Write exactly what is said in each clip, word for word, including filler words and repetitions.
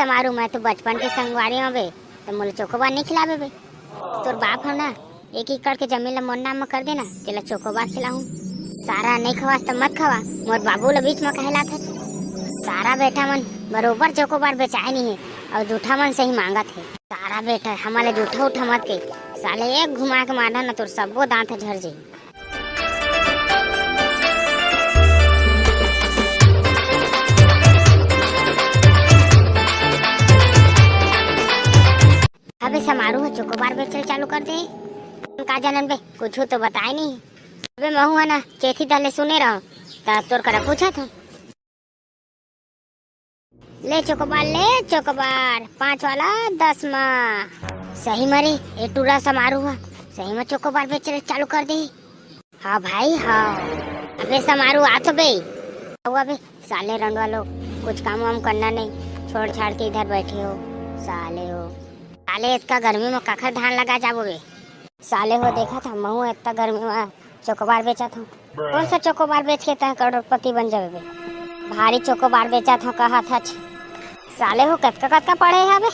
समारू, मैं तो बचपन के संगवारी हवे, त मोला चोकोबार नहीं खिलाबे बे? तोर बाप हो ना, एक एकड़ के जमीन ला मोर नाम म कर देना, तेला चोकोबार खिलाहूं। सारा नहीं खवास त मत खवा, मोर बाबू ला बीच म कहलात है। सारा बेटा मन बरोबर चोकोबार बेचाए नहीं है, और जूठा मन से ही मांगत है। सारा बेटा हमारे जूठा उठा मत के, साले एक घुमा के मारना ना, तोर सब्बो दांत ह झर जाई। अबे समारू ह चोकोबार बेचल चालू कर दे। हम का जानन बे, कुछ तो बताए नहीं। अबे महू ह ना चेथी दले सुने रहो, त तोर करा पूछत हूँ। ले चोकोबार, ले चोकोबार, पाँच वाला दस मा। सही मरी, ए टूरा समारू ह सही में चोकोबार बेचल चालू कर दी। हाँ भाई, हाँ। अबे समारू, आ तो बे। हुआ बे, साले रंडवा लोग, कुछ काम वाम करना नहीं, छोड़ छाड़ के इधर बैठे हो, साले हो। साले, इतना गर्मी में कखर धान लगा जाबो बे। साले हो, देखा था, महू इतना गर्मी में चोकोबार बेचा था। कौन सा चोकोबार बेच के तय करोड़पति बन जाबे बे? भारी चोकोबार बेचा था, कहा था। साले हो, कतका कतका पढ़े है बे?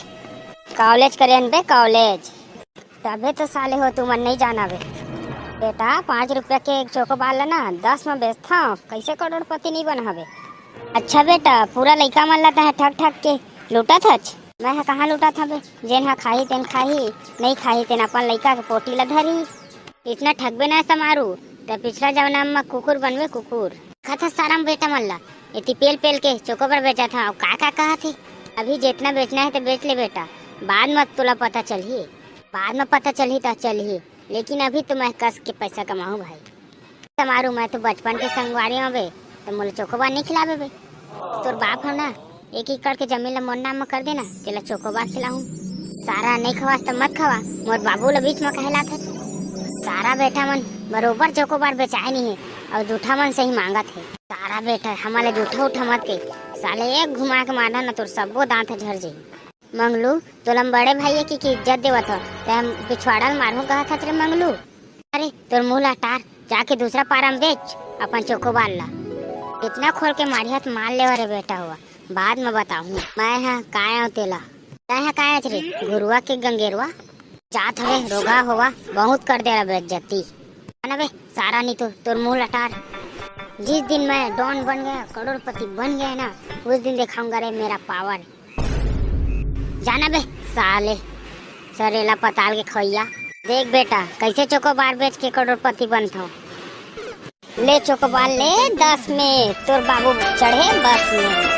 कॉलेज करे हन बे, कॉलेज। तभे तो साले हो तुमन नहीं जाना बे। बेटा, पाँच रुपया के एक चोकोबार ला ना, दस में बेचथव, कैसे करोड़पति नहीं बना बे? अच्छा बेटा, पूरा लइका मन ला तहे ठग ठग के लूटत हच। मैं ह कहाँ लूटत हवे? जेन ह खाही तेन खाही, नहीं खाही तेन अपन लइका के पोटी ला धरी। इतना ठगबे ना समारू, त पिछला जमाना म कुकुर बनबे कुकुर। खत ह सारा बेटा मन ला, एती पेल पेल के चोकोबार बेचत ह, अउ का का कहत हे। अभी जितना बेचना है त बेच ले बेटा, बाद म तोला पता चलही। बाद म पता चलही त चलही, लेकिन अभी तो मैं कस के पैसा कमाहूँ भाई। समारू, मैं तो बचपन के संगवारी हवे, त मोला चोकोबार नहीं खिलाबे बे? तोर बाप हो ना, एक एकड़ के जमीन ला मोर नाम म कर देना, तेला चोकोबार खिलाहूं। सारा नहीं खवास त मत खवा, मोर बाबू ला बीच म कहलात है। सारा बेटा मन बरोबर चोकोबार बेचाए नहीं है, और जूठा मन से ही मांगत है। सारा बेटा हमारे जूठा उठा मत के, साले एक घुमा के मारना ना, तोर सब्बो दांत ह झर जाई। मंगलू, तोला हम बड़े भाई के, के इज्जत देवत हो, ते हम पिछवाड़ा ल मारहूं कहत हस रे मंगलू। अरे, तोर मुंह ला टार, जाके दूसरा पारा म बेच अपन चोकोबार ला। इतना खोल के मारिहत, मार लेवा रे बेटा हुआ, बाद म बताहूं। मैं ह काय आंव तेला। तैं ह काय आच रे, घुरुआ के गंगेरवा? जात हवे, रोगा होवा, बहुत कर दे रहा बेइज्जती। ना बे, सारा नहीं तो तोर मुंह ला टार। जिस दिन मैं डॉन बन गया, करोड़पति बन गया ना, उस दिन दिखाऊंगा रे मेरा पावर। जाना बे साले, सरेला पताल के खवैया। देख बेटा, कैसे चोकोबार बेच के करोड़पति बनथव। ले चोकोबार ले दस में, तोर बाबू चढ़े बस में।